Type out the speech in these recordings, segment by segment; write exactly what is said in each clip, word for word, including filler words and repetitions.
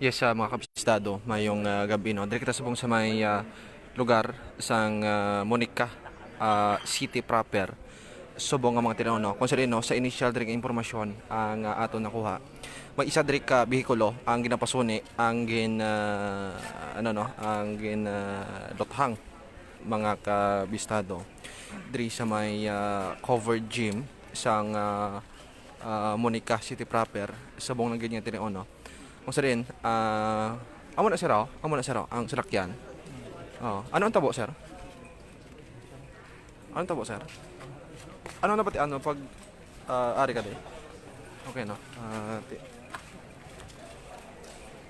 Yes, sa mga kabistado, mayong, ah, gabi, no? Diri kita subong sa may, ah, lugar sang, ah, Monica, ah, City proper. Subong nga mga tinuon, no? Kung sa, no, sa initial diri nga impormasyon ang, ah, aton nakuha, may isa diri ka behikulo ang ginapasuni, ang gin, ah, ano, no, ang gin, ah, luthang, mga kabistado, diri sa may, ah, covered gym sang, ah, ah, Monica City proper, subong lang gid nga tinuon, no? Kung sa din, ah, amo na, sir, oh. Amo na, sir, oh, ang salakyan. Oh, ano ang tabo, sir? Ano ang tabo, sir? Ano na pati ano pag, ah, ari ka, day? Okay, no? Ah, ti-,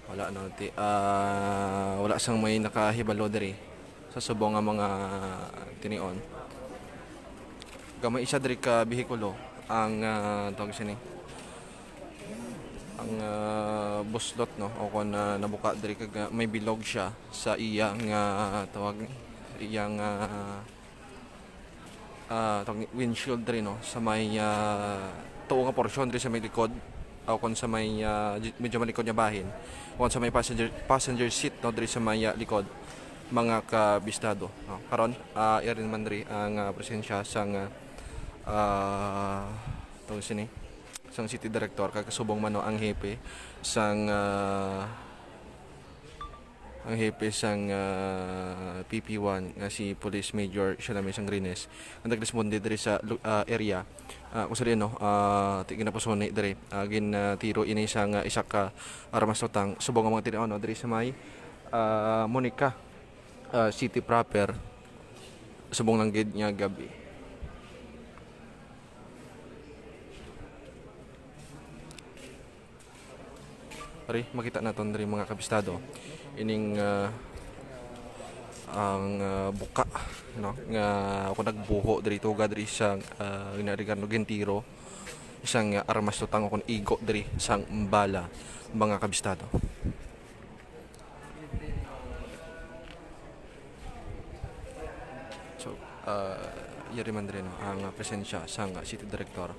wala, no? Ti-, ah, wala sang may nakahibalo diri sa subong nga mga tinion. Gamay isa diri ka behikulo ang, ah, tawag sini, ang, ah, buslot, no? O kung, ah, nabuka diri kag, ah, may bilog siya sa iyang, ah, tawag ni, iyang, ah, ah, tawag ni, windshield diri, no? Sa may, ah, tuo nga porsyon diri sa may likod, o kung sa may, ah, di-, medyo malikod nga bahin, o kung sa may passenger, passenger seat, no, diri sa may, ah, likod, mga kabistado, no? Karon, ah, iri man diri ang, ah, presensya sang, ah, ah, tawag sini, sang city director, kag kasubong man, no, ang hepe sang, ah, ang hepe sang, ah, P P one nga si Police Major Shalami Sangrines, ang nagresponde diri sa lu-, ah, area. Ah, kung sa diin, no, ah, ti-, ginapasuni diri, ah, gin, ah, tiro ini sang, ah, isa ka armas tutang subong ang mga tinaw, no, diri sa may, ah, Monica, ah, City proper, subong lang gid nga gabi. Ari, makita naton diri, mga kabistado, ining, ah, ang, ah, buka, no, nga ako nagbuho diri, tuga diri sa, ah, ginarigan og gintiro isang, ah, armas tutang o kon igo diri sang bala, mga kabistado. So, ah, yari man diri, no, ang, ah, presensya sang, ah, city director,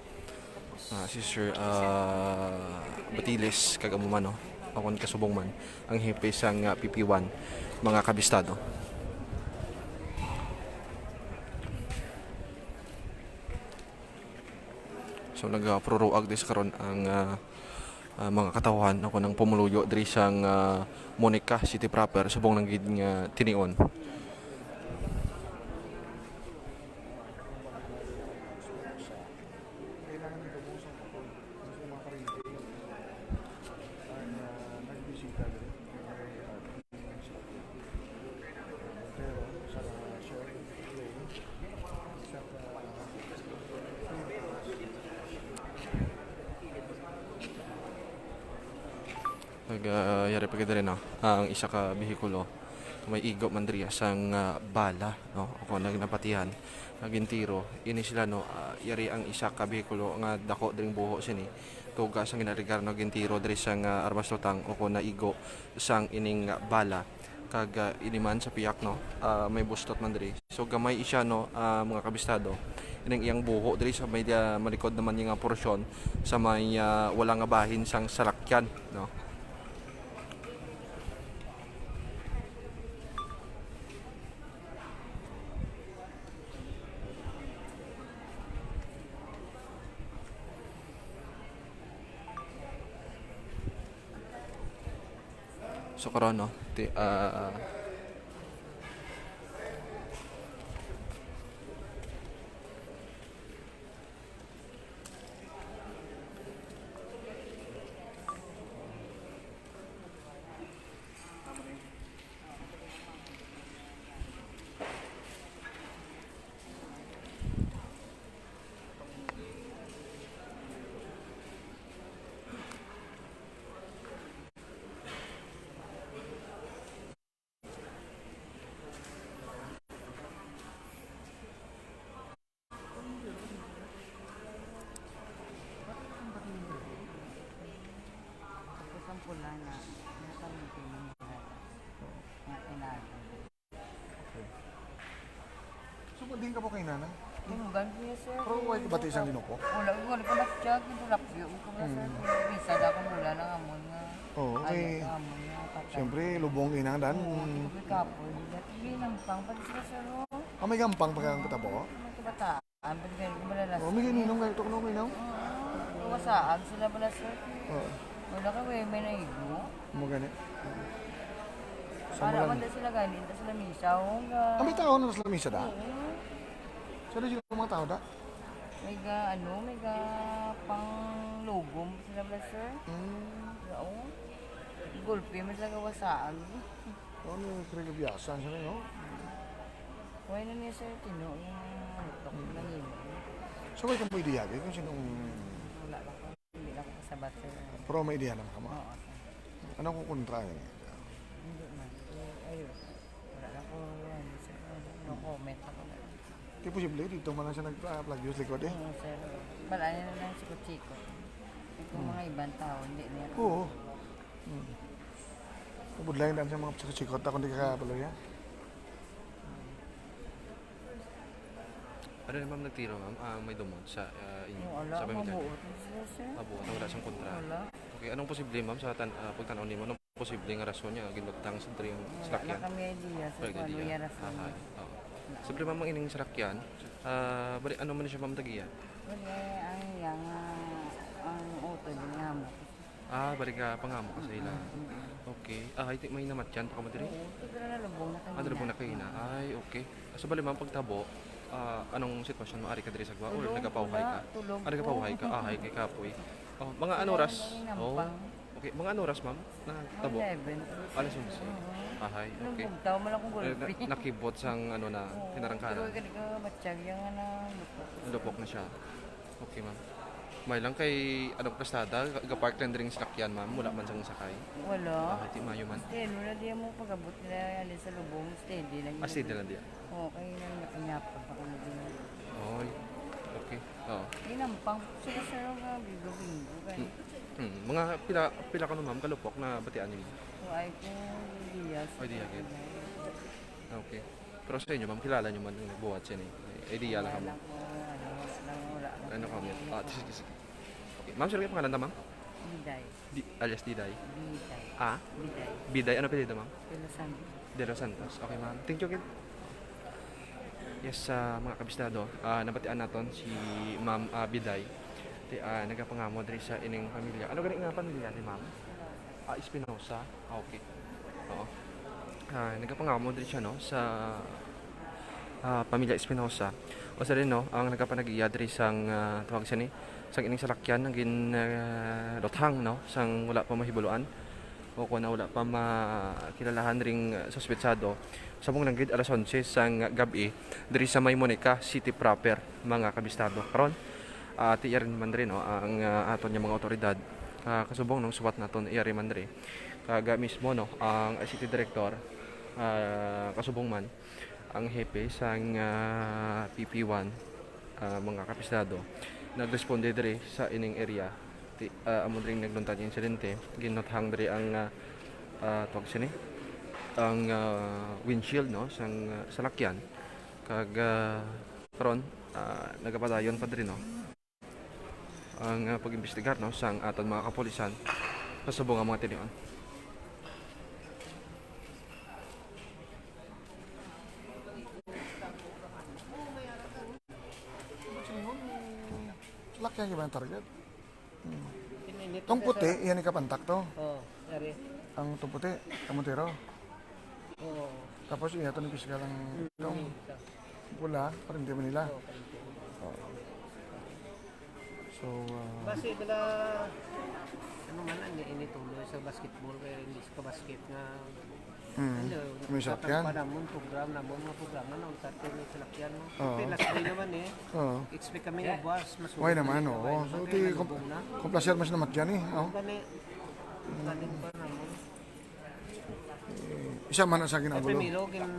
ah, si Sir, ah, Batiles, kag amo man, no, akon kasubong man, ang hepe sang, ah, P P one, mga kabistado. So, nagapururuag dis karon ang, ah, ah, mga katawhan, ako nang pumuluyo diri sang, ah, Monica City proper, subong lang gid nga tinion. Nag, ah, yari pa gid diri, no? Ang isa ka behikulo may igo man diri sang, ah, bala, no? O kung nag napatihan, nagintiro. Ini sila, no? Ah, yari ang isa ka behikulo nga dako diring buho sini. Tuga sang ginarigar, no? Gintiro diri sang, ah, armas tutang o kung naigo sang ining, ah, bala. Kag, ah, ini man sa piyak, no, ah, may bustot man diri. So, gamay siya, no, ah, mga kabistado. Ining iyang buho diri sa may, ah, malikod naman niya nga porsyon sa may, ah, wala nga bahin sang salakyan, no. So, karon, no, ti-, ah, Tapos ang pula na, yung pamangkin ng bata. Nga tinapon. So, kung diin ka po kay nanay? Tulugan ko niya, sir. Pero wala ka ba ito isang linuko? Wala, wala ko na-check. Ito lapyo ko na, sir. Hmm. Kung bisa na akong wala lang amon nga. Oo, okay. Ayaw ko amon nga. Siyempre, lubong inang dan. Oo, may kapoy. Dati may nampang pa sila, sir, oh. Ah, may gampang pa kang katabo? May kabataan, pag ganyan, malalas. Oh, may gininong kayo, tukno, may nang? Oo, wasaan sila pala, sir. Oo. Wala ka, may, may naigo. Mo gani. Sa Para mga man da sila gani, da sila misa, oh, nga. Ah, may tao na sila misa da? Oo. Saan na sila mga tao da? May ga, ano, may ga pang logom sila pala, sir. Mm. Oo. Gulpi man sila gawasaag. Ano yung kinilabiyasan sila, no? Wala na niya, sir, tino yung utok Hmm. na nimo. So, wala kang pwede yagi kung sinong Wala lang ko. Hindi lang ko kasabat, sir. Pero may idea naman ka mo? Oo, sir. Ano kung kontra yun? Hindi man. Eh, ayun. Wala lang ko, ano, sir. No comment ako na lang. Di posible, dito man lang siya nagpa-plagyo sa likod eh. Oo, sir. Wala niya na lang sikot-sikot. Ito Hmm. mga ibang tao, hindi niya. Oo. Hmm. Mabudlay lang sa mga sikot-sikot ako, hindi ka kapalo yan. Ano na, ma'am, nagtiro, ma'am? Ah, may dumot sa, ah, inyo? Wala, Sa pamilya niyo? Mabuot na sila, sir. Mabuot, wala siyang kontra. Wala. Okay, anong posible, ma'am, sa tan-, ah, pagtanaw nimo? Anong posible nga rason niya ginlutang sa diri ang Wala salakyan? na kami idea sa Wala kung ano idea. yung rason Aha, niya. Oo. Wala. Siyempre, ma'am, ang ining salakyan, ah, bali, ano man siya, ma'am, tagiya? Wala, ang iya nga, ang utod nga mo. Ah, bali ka pangamo ka sa ila. Mm, mm. Okay. Ah, ay, ti-, may namatyan pa ka mo diri? Oo, tigara na lubong na Ah, nalubong na kanina. kanina. Ay, okay. So, bali, ma'am, pagtabo, ah, anong sitwasyon mo? Ari ka diri sa gwa or Tulog, nagapauhay wala. ka? Tulog Ah, nagapauhay ko. ka? Ah, ay, kay kapoy. Oh, mga ano Wala oras? nang Oh, inampang. okay. Mga ano oras, ma'am? Nagtabo? Mga eleven. Alas onse. Oo. Ahay, Nung okay. bugtaw, wala akong Eh, na-, gulpi. nakibot sang ano na, Oo, kinarangkaran. Pero kani ka, matsyag yung ano, lupok. Lupok na siya. Okay, ma'am. May lang kay, ano, prestada, ga-, ga-park lang dring salakyan, ma'am. Wala man sang sakay. Wala. Ah, di mayo man. Steady, wala di mo pag-abot nila, ali sa lubong, steady lang Ah, yun. steady lang diya. Oo, kaya lang nakinyapag ako na din. Oy. Okay. Oo. Inampang sila, sir, nga bingo-bingo, kaya Hmm. Hmm. Mga pila, pila ka, ma'am, kalupok na batian nimo? So, ay ko, idea sa Idea, gid. kanila. Okay. Pero sa inyo, ma'am, kilala nyo man yung nagbuhat siya ni? Idea lang Wala kamo. lang ko, ano, wala lang, wala lang Ano ko kamo? idea. Ah, sige, sige. Okay. Ma'am, sir, kayo pangalan na, ma'am? Biday. Di, alias Diday? Biday. Ah? Biday. Biday. Ano apelyido, ma'am? De Los Santos. De Los Santos. Okay, ma'am. Thank you, kid. Yes, sa mga kabistado, ah, nabatian naton si Ma'am, ah, Biday. Ti, ah, nagapangamo diri sa ining pamilya. Ano gani nga pamilya ni ma'am? Ah, Espinosa. Ah, okay. Oo. Ah, nagapangamo diri siya, no, sa, ah, pamilya Espinosa. O sa rin, no, ang nagapanagiya diri sang, ah, tawag siya ni, sang ining salakyan nga gin, ah, luthang, no, sang wala pa mahibaluan o kung wala pa makilalahan ring, ah, suspetsado. Subong lang gid alas onse sang gab-i diri sa may Monica City proper, mga kabistado. Karon, ah, ti iya rin man rin, no, ang, ah, aton nga mga otoridad, ah, kasubong nung suwat naton iya rin man rin. Kaga mismo, no, ang I C T director, ah, kasubong man ang hepe sang, ah, P P one, ah, mga kapisado, nagresponde diri sa ining area. Ti, ah, amo diri nagluntad yung insidente, ginuthang diri ang, ah, ah, tawag sini, ang, ah, windshield, no, sang, ah, salakyan. Kag, ah, karon, ah, nagapadayon pa diri, no. Ang, ah, pag-imbestigar, no, sang aton mga kapulisan sa subong nga mga tinion. Lakyan ka ba ang target? Hmm. Tong puti, yan ikapantak to. Oh, yari. Ang tong puti, ang Montero. Oo. Tapos, iya to ni pisikal ang Mm, tong ito. Pula, Pariente Manila. Oo, Pariente Manila. Oo. So, ah, Base nila, ano man, ang ini tuloy sa basketball, kaya hindi sa basket nga, Mm. ano, May salakyan. Nagtatagpa namon, program namon, mga programa na, ang sarto may salakyan mo. Oo. Kaya last day naman eh. Oo. Expect kami nga buwas, mas Why naman, oo. So, ti, kom-, komplasir mas namat yan eh. Oo. Gani, galing pa namon. Eh, isa man ang sa At ginangulo. Primero, kin-,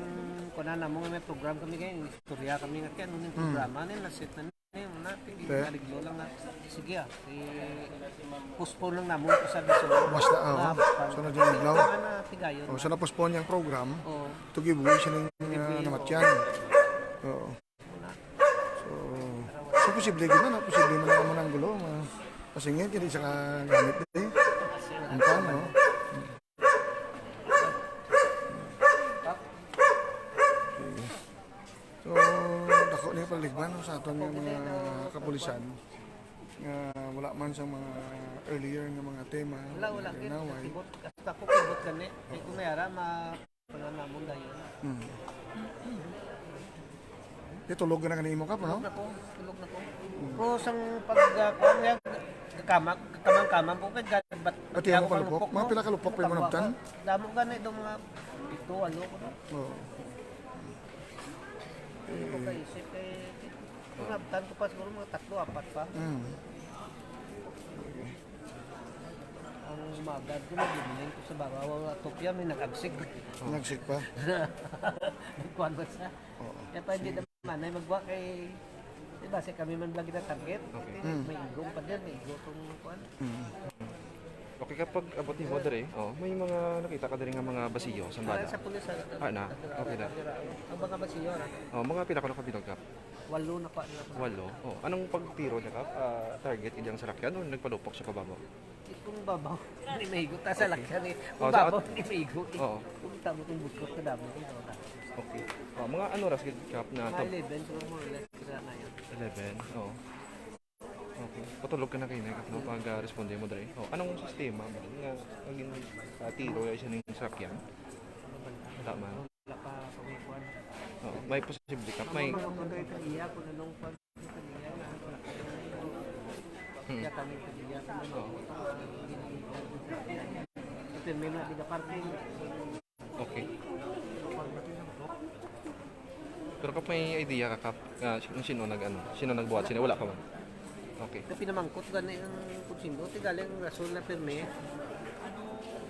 kunan namon nga may program kami kayo, istorya kami nga, kaya ano yung Hmm. programa, ano yung nasit na Ayun na, Te. Aliglo lang na. Sige, ah. I-postpone lang namon ko sa sunod. Basta, oo. Ah, Sunod yung adlaw. Kaya na, tigayon Oh, na. So na-postpone yung program Oo. to give way sa ning, Give ah, way, namatyan. Oo. Wala. So, so posible gid na, posible man ang mga gulo, ma-, masingit, hindi siya kagamit, eh. Ang pan, no? Kasi Sa mga, mga kapulisan, nga wala man sa mga earlier nga mga tema, Wala, wala. Kaya naway. Kibot, hasta ko kibot gani. Kaya kung may ara, ma-, ano namon dayon. Hmm. Di tulog ka na kanimo ka, no? Tulog na ko, tulog na ko. Pero sang pag, ah, kuwan nga, kakamang, kakamang-kamang ko, kay gani, bat-, Ati mo kalupok? Mga pila kalupok pa yung manabtan? Damo gani, daw mga pito, ano, ko, no? Oo. Hindi ko kaisip, eh, kung nabtan ko pa siguro mga tatlo, apat pa. Mm. Ang magad ko, nag-iling ko sa babaw, ang atop yan, may nag-agsik. Nagsik pa? Nagkuhan mo siya. Oo. Kaya pa hindi naman ay magwa kay, di ba, si kami man lagi na target. Okay. Mm. May igong pa din, may igong tong kuwan. Mm. Okay, kapag abot ni mo dere, oh, may mga nakita ka dere nga mga basiyo sa Wala bala? Sa pulis, ah. Ah, na? Okay na. Ang mga basiyo, ah. Oh, mga pila ka nakabilog ka? Walo na pa nila. Walo? Oh, anong pagtiro niya, Kap? Ah, target ilang salakyan o nagpalupok sa pababaw? Itong babaw, ni maigo. Ta Okay. Salakyan eh. Oh, Kung sa babaw, at- ni maigo eh. Oo. Kung tamo kung buskot na damo kung tao. Okay. Oh, mga ano oras gid, Kap, na Mga tab- eleven, siguro more or less, sila na yun. Eleven? Oo. Okay. Patulog ka na kayo, Kap, no? Pag, ah, responde mo, dre. Oh, anong sistema mo nga ang gin-, ah, tiro ay siya ning sakyan? Tama. Wala pa kumikuan. Oh, may posible ka. May Ang mga motor ito iya kung anong kuan ito niya na ang sakyan. Hmm. Kaya kami ito iya sa mga Oo. Ito may mga di ka parking. Okay. Pero kap may idea ka, kap, ah, kung sino nag-ano, sino nagbuhat, sino wala pa man? Okay. Ito pinamangkot gani ang kung sino, ti galing rason na pirmi.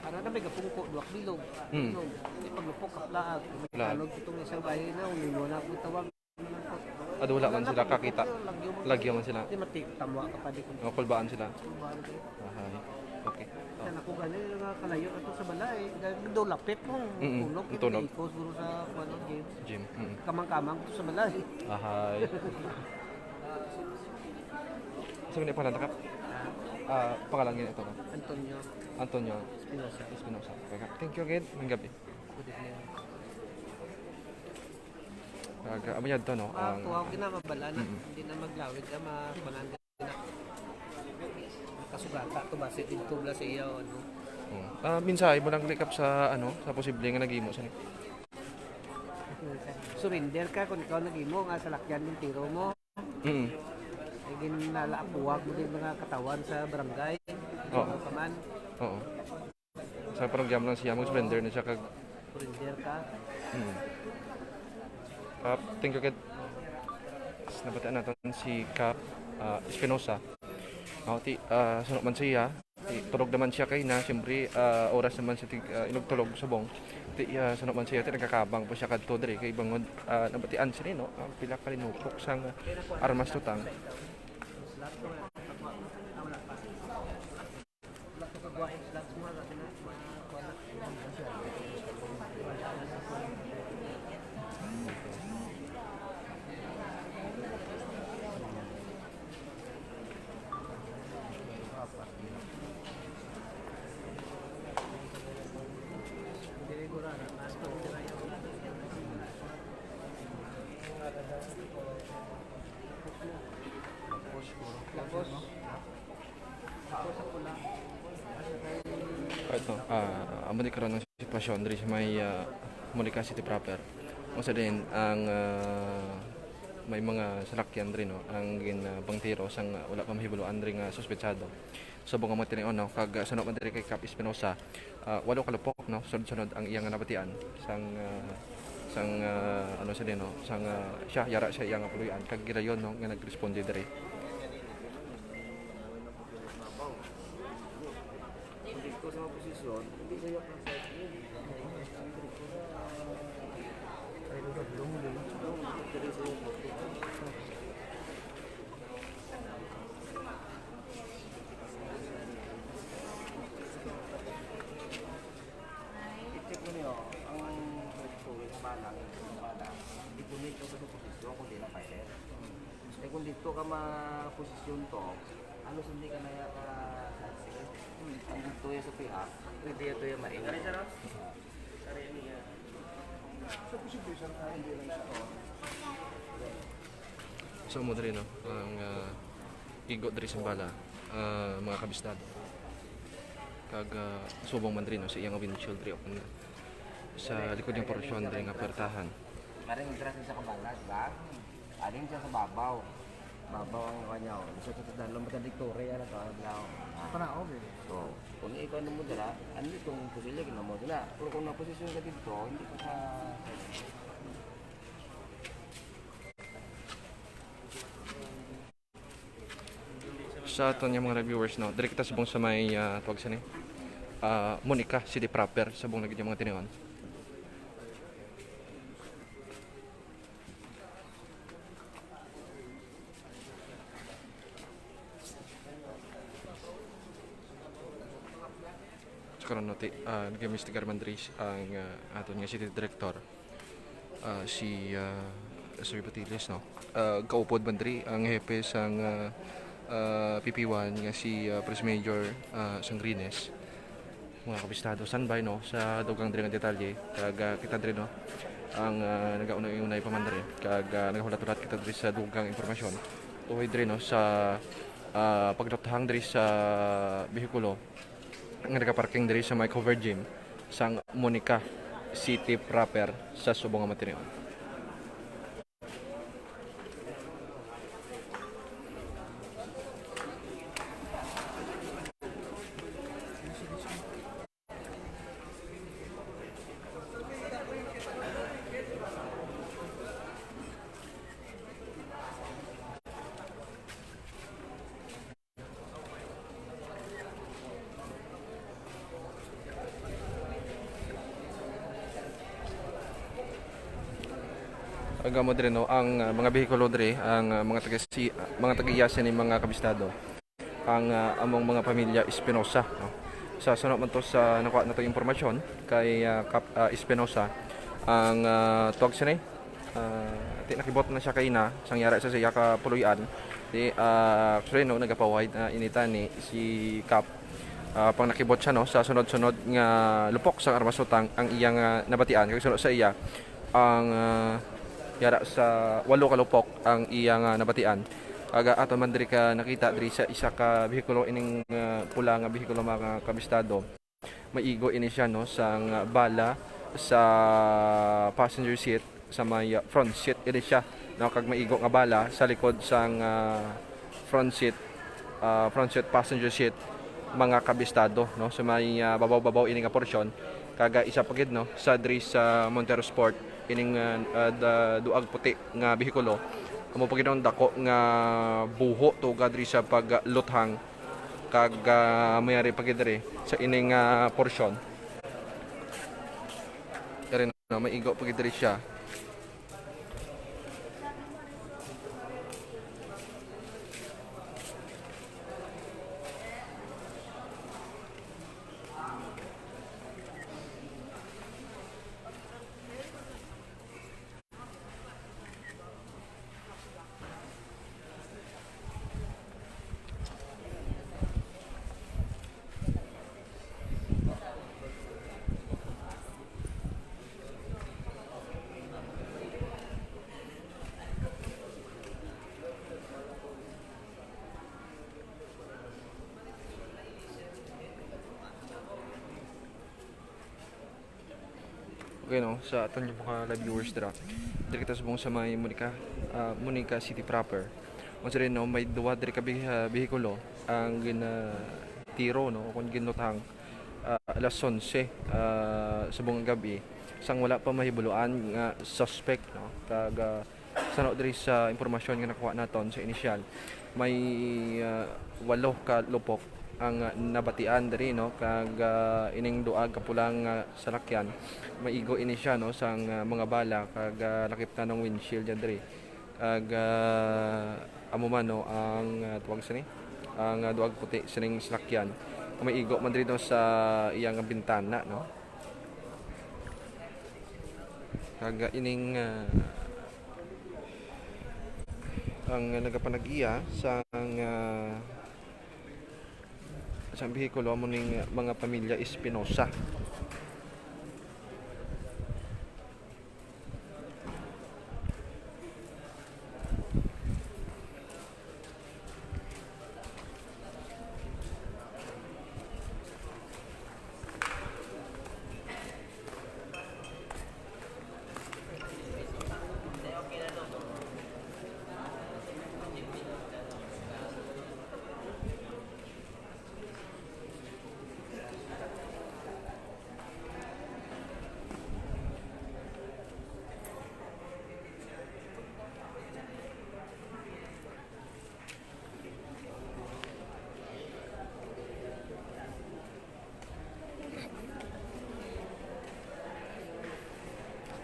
Para na may gapungko, duwak bilog. Hmm. Bilog. Di paglupok, kaplaag. May Kaplaag. Tanog itong isang bahay na, umiwan na akong tawag. Ado wala man sila kakita. Lagyo man sila. Di mati, tamwa ka pa di kung Oh, kulbaan sila. Kulbaan ko. Ahay. Okay. Yan ako gani nga kalayo ato sa balay. Dahil do lapit mo. Mm-mm. Tulog. Ang tulog. Ikos guro sa kuwan, game. Gym. Mm-mm. Kamang-kamang ko sa balay. Ahay. Sa mga pangalan ka? Ah, pangalan nga ito, no? Antonio. Antonio. Espinosa. Espinosa. Okay, thank you again. Mayng gabi. Good evening. Aga, amo yan to, no? Ah, ang tuwa ko na, mabala na. Mm-mm. Hindi na maglawig ka, ma-, makuan na. Makasugata to, base dito bala sa iya, ano. Mm. Ah, mensahe mo lang, Likap, sa, ano, sa posible nga naghimo sa ni. Surrender ka kung ikaw naghimo nga salakyan yung tiro mo. Mm. Ay, ginalaapuwag mo din mga katawan sa barangay. Oo. Ano ka man. Oo. Sa program lang siya, mag-surrender na siya kag Surrender ka. Hmm. Ah, thank you, Ked. Nabatian naton si Kap, ah, Espinosa. Oh, ti, ah, suno man siya. Ti, tulog naman siya kay na, siyempre, ah, oras naman siya ti, ah, inugtulog subong. Ti, ah, suno man siya, ti, nagkakabang po siya kadto diri kay bangod, ah, nabatian siya ni, no? Ang pila ka linupok sang armas tutang. Lapos. Ito, ah, amo ni karon ang sitwasyon diri sa may, ah, Molica City proper. Kung sa din ang, ah, may mga salakyan diri, no, ang gin, ah, pangtiro sang, ah, wala pa mahibaluan diri nga suspetsado. Subong nga mga tinion, no, kag, ah, suno man diri kay Kap Espinosa, ah, walo ka lupok, no, sunod-sunod ang iyang nabatian sang, ah, sang, ah, ano sa din, no, sang, ah, siya, yara siya iyang kapuloy-an, kag gilayon, no, nga nagresponde diri. Dito sa posisyon, hindi kaya pa sa I-check mo niyo, ang direktor, yung bala, yung bala, i-connect ko sa posisyon kung di na fire. Eh, kung dito ka ma-posisyon to, halos hindi ka na yata sa aksyon. Ang dito yan sa piha, pwede yan to yung maingay. So, posible, sir, na hindi lang siya. So, mo diri, no, ang, ah, igo diri sa bala, ah, mga kabistado. Kag, ah, subong man diri, no, sa iyang windshield diri, o kung sa likod niyang portion diri nga puwertahan. Maring entrance sa kabala, di ba? Aling siya sa babaw. Babaw ang kanya, oh. Gusto sa dalom, matadikture, ano to, ano, oh. Ah. Tanaw, eh. So, kung ikaw na mo dira, ano itong pusilya, ginawa mo dira. Pero kung naposisyon ka dito, hindi ka sa Sa aton nga mga viewers, no, diri kita subong sa may, ah, tawag sini, ah, Monica City proper, subong na gid yung mga tinion. Sa karon, no, ti-, ah, nag-imbestigar man diri ang, ah, aton nga city director, ah, si, ah, Sir Batiles, no? Ah, kaupod man diri ang hepe sang, ah, ah, P P one nga si, ah, Police Major, ah, Sangrines. Mga kabistado, standby, no, sa dugang diri nga detalye. Kag, ah, kita diri, no, ang, ah, nagaunay-unay pa man diri. Kag, ah, nagahulat-hulat kita diri sa dugang impormasyon. Tuhoy diri, no, sa, ah, pagluthang diri sa behikulo nga nagaparking diri sa may cover gym sang Monica City proper sa subong nga mga tinion. Ang amo diri, no, ang, ah, mga behikulo diri, ang, ah, mga taga si, mga taga-iya sini, mga kabistado, ang, ah, among mga pamilya Espinosa, no. Sa suno man to sa nakuha nato impormasyon kay, ah, Kap, ah, Espinosa, ang, ah, tuwag sini, ah, ti nakibot na siya kay na sang yara sa siya ka puloy-an. Ti, ah, actually, no, nagapawide na inita ni si Kap. Ah, pang nakibot siya, no, sa sunod-sunod nga lupok sang armas utang ang iya nga nabatian. Kag suno sa iya, ang, ah, yara sa walo ka lupok ang iya nga nabatian. Aga ato man diri ka nakita diri sa isa ka behikulo, ining, ah, pula nga behikulo, mga kabistado. Maigo ini siya, no, sang bala sa passenger seat, sa may, ah, front seat ini siya, no, kag maigo nga bala sa likod sang, ah, front seat, ah, front seat passenger seat, mga kabistado, no, sa may, ah, babaw-babaw ini nga porsyon, kag, ah, isa pa gid, no, sa diri sa Montero Sport, ining, ah, ah, da-, duag puti nga behikulo, amo pa gid ang dako nga buho tuga diri sa pagluthang. Kag, ah, mayari pa gid diri sa ining, ah, porsyon. Diri na, maigo pa gid diri siya. Okay, no, sa aton yung mga live viewers dira, diri kita subong sa may Monica, ah, Monica City proper. Unsa rin, no, may duwa diri ka bi-, ah, behikulo ang ginatiro, no, o kung ginluthang, ah, alas onse, ah, subong nga gab-i, sang wala pa mahibaluan nga suspect, no, kag, ah, Sano diri sa impormasyon nga nakuha naton sa inisyal, may, ah, walo ka lupok ang, ah, nabatian diri, no, kag, ah, ining duag ka pulang, ah, salakyan, maigo ini siya, no, sang, ah, mga bala kag, ah, lakip na nang windshield niya diri. Kag, ah, amo man, no, ang, ah, tuwag sini, ang, ah, duag puti sining salakyan, maigo man diri, no, sa iyang bintana, no. Kag ining, ah, ang nagapanag-iya sang, ah, sang behikulo amo ning mga pamilya Espinosa.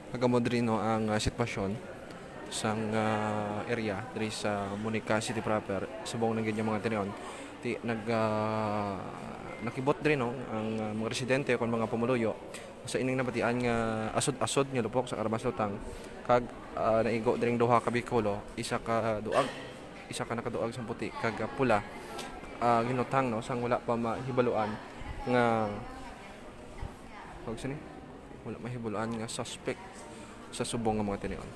Kag amo diri, no, ang, ah, sitwasyon sang, ah, area diri sa Monica City proper, subong na gid yung mga tinion. Ti, nag, ah, nakibot diri, no, ang, ah, mga residente kon mga pumuluyo sa ining nabatian nga asod-asod nga lupok sa Armas Lutang, kag, ah, naigo diri duha ka behikulo, isa ka duag, isa ka nakaduag sang puti kag, ah, pula, ah, ginutang, no, sang wala pa mahibaluan nga, tawag sini? Wala mahibaluan nga suspect sa subong nga mga tinion.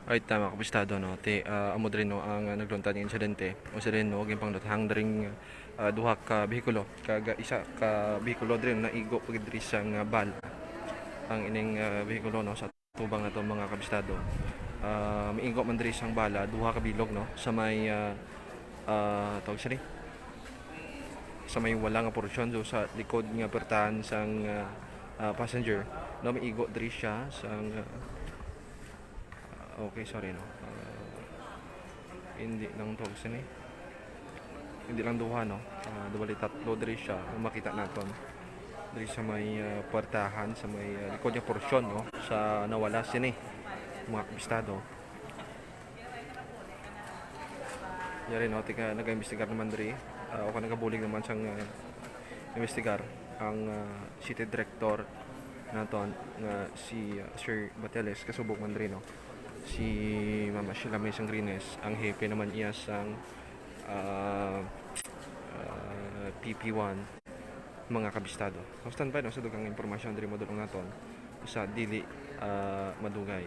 Ay, tama, kabistado, no? Ti, ah, amo diri, no, ang, ah, nagluntad nga insidente. O sa diri, no, ginpangluthang diri, ah, duha ka behikulo. Kag, ah, isa ka behikulo diri naigo pa gid diri sang, ah, bala. Ang ining, ah, behikulo, no, sa tubang nato, mga kabistado. Ah, miigo man diri sang bala, duha ka bilog, no, sa may, ah, ah, tawag sini? Sa may wala nga porsyon, so sa likod nga puwertahan sang, ah, ah, passenger, no, miigo diri siya sang, ah, okay, sorry, no. Ah, hindi lang to sini. Hindi lang duha, no. Ah, bali tatlo diri siya, kung makita naton. Diri sa may, ah, puwertahan, sa may, ah, likod nga porsyon, no, sa nawala sini, mga kabistado. Yari, no, tika, nag-imbestigar naman diri. Ah, o ka nagabulig naman sang, ah, imbestigar ang, ah, city director naton nga si, ah, Sir Bateles, kasubok man diri, no. Si Mama Sheila May Sangrines, ang hepe naman iya sang, ah, ah, P P one, mga kabistado. So, standby, no, sa dugang impormasyon diri madulong naton sa dili, ah, madugay.